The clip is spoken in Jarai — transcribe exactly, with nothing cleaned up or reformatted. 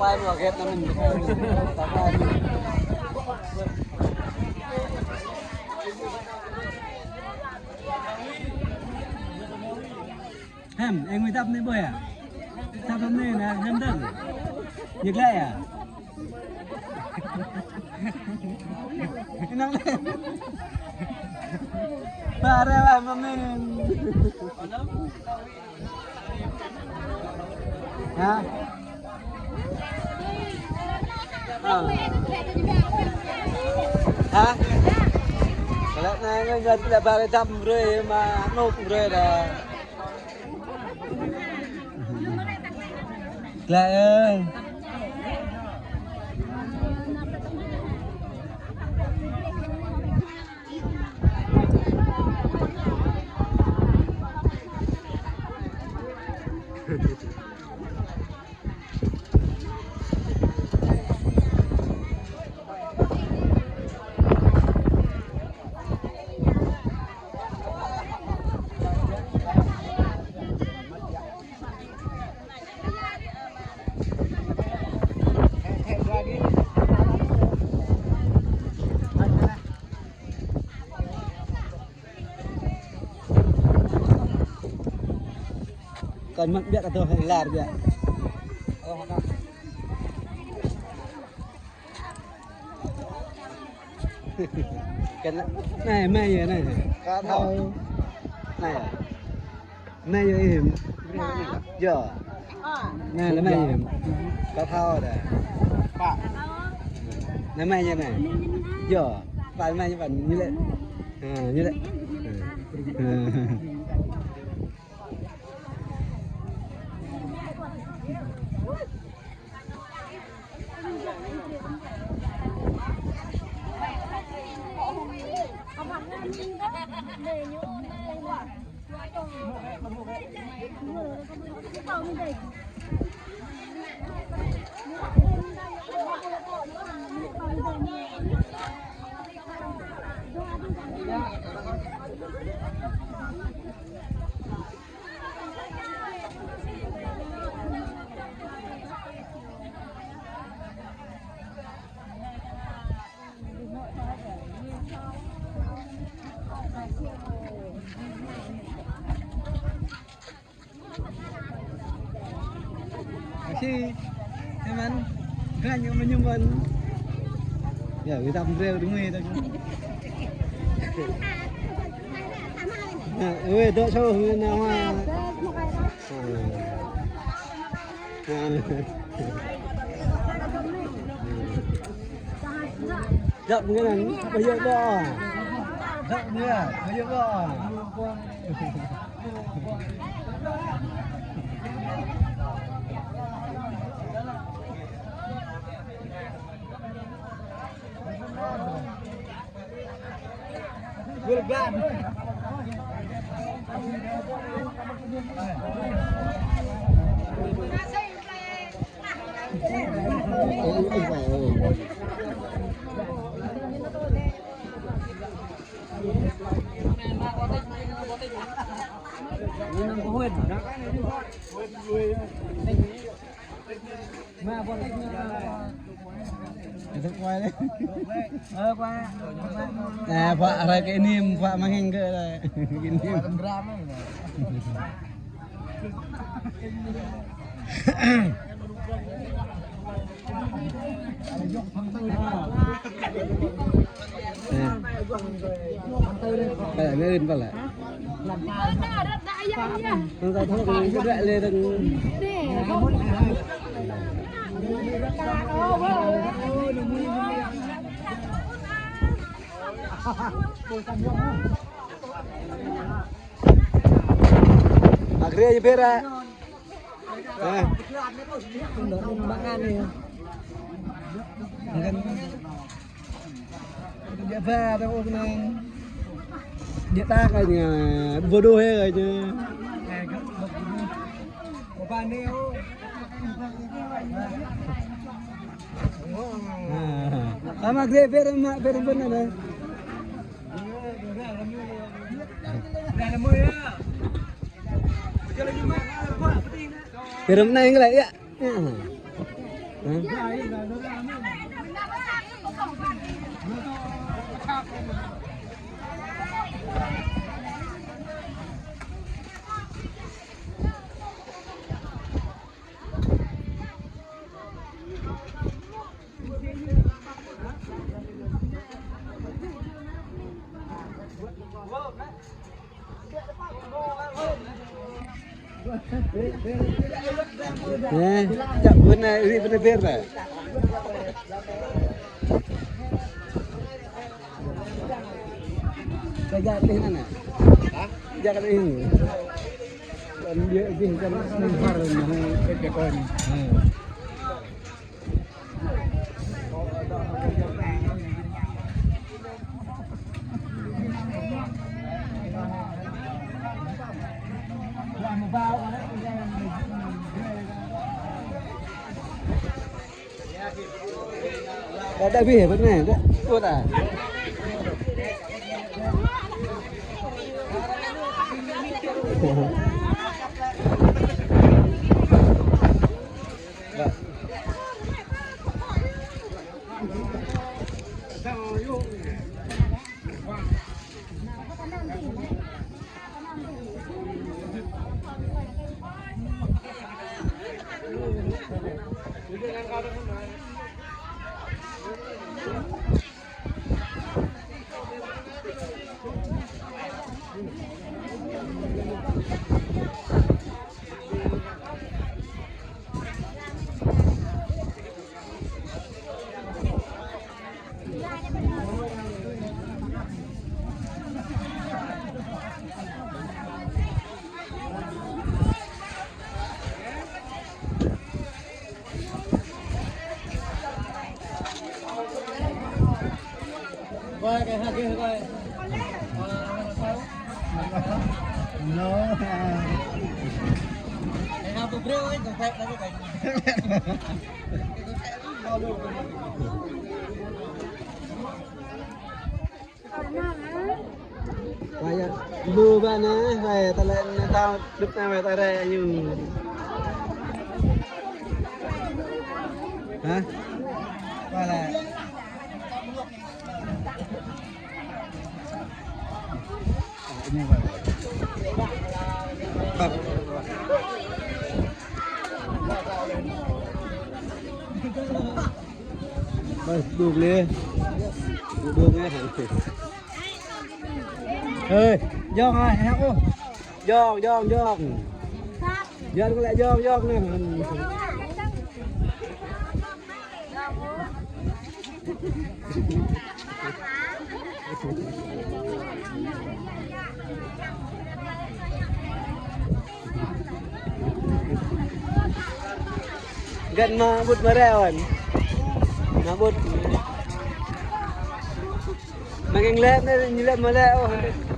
Hem, eng mi tap ni boy ya? Tap ni na, hem dong. Nyek lai ya? Inang lai. Bare lah mamin. Hah? Hah? Kalau nang ngat la bare tap brơi ma nuk brơi dah. Glăi ơi. Kơ̆n mơ̆n biă kơ tơ̆ hơ̆ lar biă. Kơ̆n anai, mai yơh anai. Kơ̆n hơ̆. Anai. Anai yơh ih. Yơh. Anai lĕ mai yơh. Kơ̆n hơ̆ dah. Pă. Anai mai yơh anai. Yơh. Pă mai yơh pă ñu lĕ. Ha, ñu lĕ. Ha. Makasih, teman. Kan yang menyumbang. Ya, kita berdua demi itu. Nah, weh, dok so nama. Dăp ngăn, ƀơi yơh ƀơ̆. Dăp ngăn, ƀơi yơh ƀơ̆. Ơ, pă rai kơ inim, pă mơ̆ng hăng kơ rai. Inim. Ơ. Pă lĕ, mơ̆n pă lĕ. Akhirnya ya, Pera. Hah? Makan. Dia ba, tahu kenang. Dia tak aja. Bodoh ya aja. Apa nih? Sama gre, Pera, ma, Pera benar, eh. Pera menang lah, ya. Ya. Ơ, čăp bơnai, ri bơnai ber ta. Kơ jak tih anai. Hă? Jak tih anai. Kan ƀiă tih kan nang har nang pepekon. Đa, đa bih bơnai, đa, tuh ta. Wai, lu ba na, wai, ta lĕ na ta, dŭp na wai ta rai ñu. Hă? Wai lĕ. Bas, duk lĕ. Duk lĕ hăn. Ê, jong ah, hă ô. Jong, jong, jong. Jong lĕ jong, jong nè. Găn mă ƀut mă rĕ ôn. Mă ƀut. Mă găn lĕ, ñu lĕ mă lĕ ôn.